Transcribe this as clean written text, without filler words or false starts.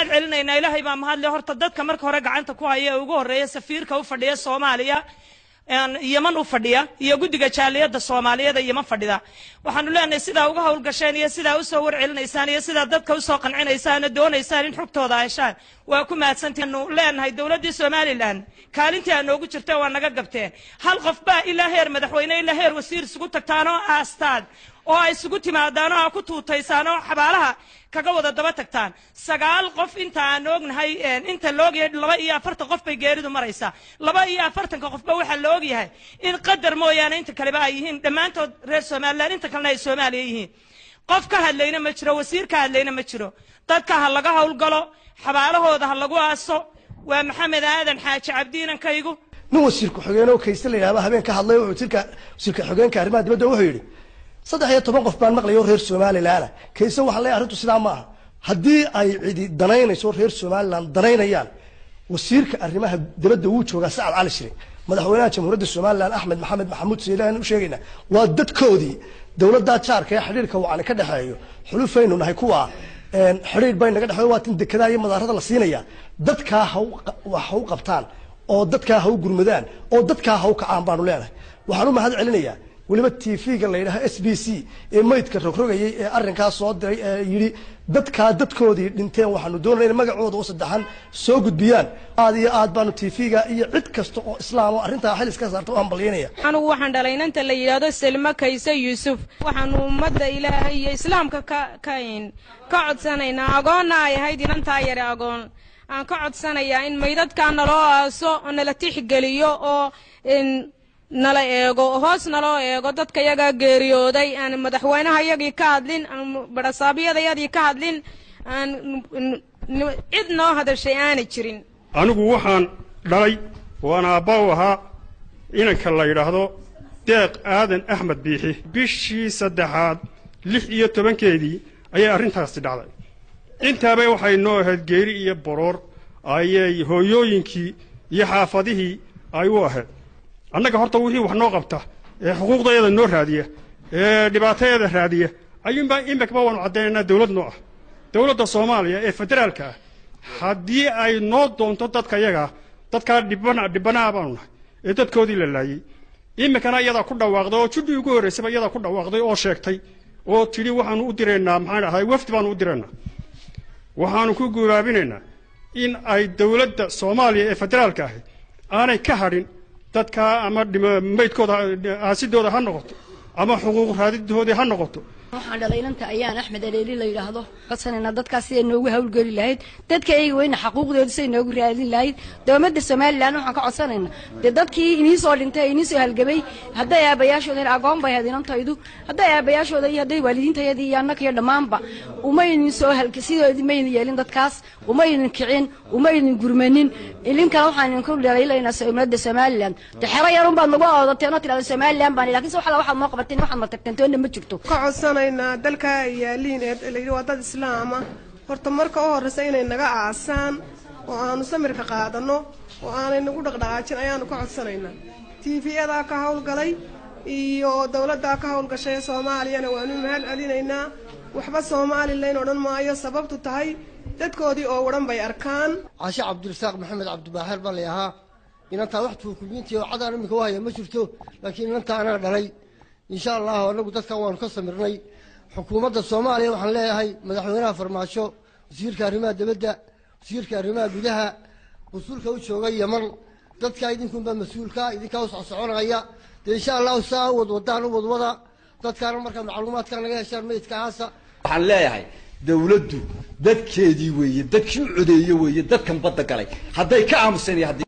Mahad celinaynaa, Ilaahay baa mahadle. Horta dadka marka hore gacanta ku haya ee ugu horreeya safiirka u fadhiya Soomaaliya, Yeman u fadhiya, iyo guddiga jaaliyadda Soomaaliyeed ee Yeman fadhida, waxaanu leenahay sidaa uga howlgasheen iyo sidaa usoo warcelinaysaan iyo sidaa dadka usoo qancinaysaan oo doonaysaan in xogtooda heshaan, waa ku mahadsantiinu leenahay. Dowladdii Somaliland kaalintii aa noogu jirta waa naga gabteen. Hal qof baa ilaa heer madaxweyne, ilaa heer wasiir isugu tagtaan oo aastaan oo ay isugu timaadaan oo aa ku tuutaysaan oo xabaalaha kaga wada daba tagtaan. 9 qof inta aan ognahay, inta la ogyahay 42 qof bay geeridu maraysaa. 42-ka qofba waxaa la ogyahay in qadar mooyaane inta kaleba ay yihiin dhammaantood reer Somaliland, inta kalena ay Soomaaliya yihiin. Qof ka hadlayna ma jiro, wasiir ka hadlayna ma jiro. Dadka ha laga howlgalo, xabaalahooda ha lagu aaso. Waa Maxamed Aadan Xaaji Cabdi inankaygu. Nin wasiir ku-xigeen oo Kayse la yidhahba habeen ka hadlay, wuxuu wasiirka xogeenka arrimaha dibadda wuxuu yidhi 13 qof baan maqlayo reer Somaliland. Kayse waxaa leeyahay arrintu sidaa ma aha. Haddii ay cidi danaynayso, reer Somaliland danaynayaan, wasiirka arrimaha dibadda wuu joogaa, Sacad Cali Shire. Madaxweynaha Jamhuuriyadda Somaliland Axmed Maxamed Maxamuud Siilaan u sheegaynaa waa dadkoodii, dowladda jaarka ee xidhiirka wacani ka dhexeeyo, xulufaynu nahay, kuwa xidhiir bay naga dhexeeyo, waa tin dekedaha iyo madaarada la siinaya. Dadkaa ha wax ha u qabtaan oo dadkaa ha u gurmadaan oo dadkaa ha u kacaan baanu leenahay. Waxaan u mahad celinayaa weliba TV-ga la yidhaha SBC ee maydka rogrogayay ee arrinkaas soo diray ee yidhi dadkaa dadkoodii dhinteen waxaanu doonayna in magacooda u saddexan soo gudbiyaan. Aad iyo aad baanu TV-ga iyo cid kasta oo islaam oo arrintaa xil iska saarta u hambalyaynaya. Anigu waxaan dhalay inanta la yidhaahdo Selma Kayse Yuusuf. Waxaanu ummadda Ilaahay iyo islaamka ka codsanaynaa, agoonna ay ahayd inantaa yare, agoon aan ka codsanayaa in maydadkaa naloo aaso oo nala tixgeliyo oo nala eego, hoos naloo eego dadka yagaa geeriyooday. Aan madaxweynaha yagii ka hadlin, aan badhasaabyadayadii ka hadlin, aan cid noo hadashay aanay jirin. Anigu waxaan dhalay waan aabba u ahaa inanka la yidhaahdo Deeq Aadan Axmed Biixi. Bishii saddexaad 16-keedii ayay arrintaasi dhacday. Intaabay waxay noo ahayd geeri iyo boroor ayay hooyooyinkii iyo xaafadihii ay u ahayd. Annaga horta wixii wax noo qabta ee xuquuqdayada noo raadiya ee dhibaatayada raadiya ayuunbaa imikaba waanu caddaynaynaa dawlad noo ah. Dawladda Soomaaliya ee federaalka ah haddii ay noo doonto dadka yagaa, dadkaa dhibanaha baanu nahay ee dadkoodii la laayey, iminkana iyadaa ku dhawaaqday oo judhii ugu horraysaba iyadaa ku dhawaaqday oo sheegtay oo tidhi waxaanu u diraynaa, maxaan ahay, wafdi baanu u diraynaa. Waxaanu ku guuraabinaynaa in ay dawladda Soomaaliya ee federaalka ahi aanay ka hadhin dadkaa, ama maydkooda aasidooda ha noqoto ama xuquuq raadidoodii ha noqoto. Waxaan dhalay inanta Ayaan Axmed Aleeli la yidhaahdo. Codsanayna dadkaas siday noogu hawlgeli lahayd, dadka iyaga weyna xaquuqdooda siday noogu raadin lahayd. Dowladda Somaliland waxaan ka codsanaynaa dee dadkii inii soo dhintay, inii soo halgamay, hadday aabayaashooda, agoon bay ahayd inantaydu, hadday aabayaashooda iyo hadday waalidiintayadii iyo annaka iyo dhammaanba umaydin soo halka sidoodii maydin yeelin, dadkaas umaydin kicin, umaydin gurmanin. Ilinkana waxaan idinku dhaliilaynaa dowladda Somaliland dee xero yarun baad nagu oodateen oo tidhahda Somaliland baan, laakiin se waxala waxaad noo qabateen, waxaad na tagteen toonna ma jirto. Ka codsanaynaa dalka ay yaaliin ee layidhi waa dad islaama, horta marka u horreysa inay naga aasaan oo aanu samirka qaadano oo aanay nagu dhaqdhaqaajin ayaanu ka codsanaynaa. TV-yadaa ka howlgalay iyo dowladdaa ka howlgashay Soomaaliyana waanu mahad celinaynaa. Waxba Somalilan odhan maayo, sababtu tahay dadkoodii oo wadhan bay arkaan. Caashe Cabdirasaaq Maxamed Cabdibaaxeer baa lay ahaa. Inantaa wax tuukumiintii oo cadaan iminka u haya ma jirto, laakiin inantaa anaa dhalay. Insha Allahu anagu dadkan waanu ka samirnay. Xukuumadda Soomaaliya waxaan leeyahay, madaxweynaha Farmaajo, wasiirka arrimaha dibadda, wasiirka arrimaha gudaha, mas-uulka u jooga Yeman, dadka idinkunbaa mas-uulka, idinkaa u socsoconaya dee. Insha Allahu saa u wadwadaan u wadwada dadkaana markaa macluumaadka naga heshaan meydka aasa. Waxaan leeyahay dawladdu dadkeedii weeye, dadkii u codeeye weeye, dadkan badda galay hadday ka aamuseen iyo haddii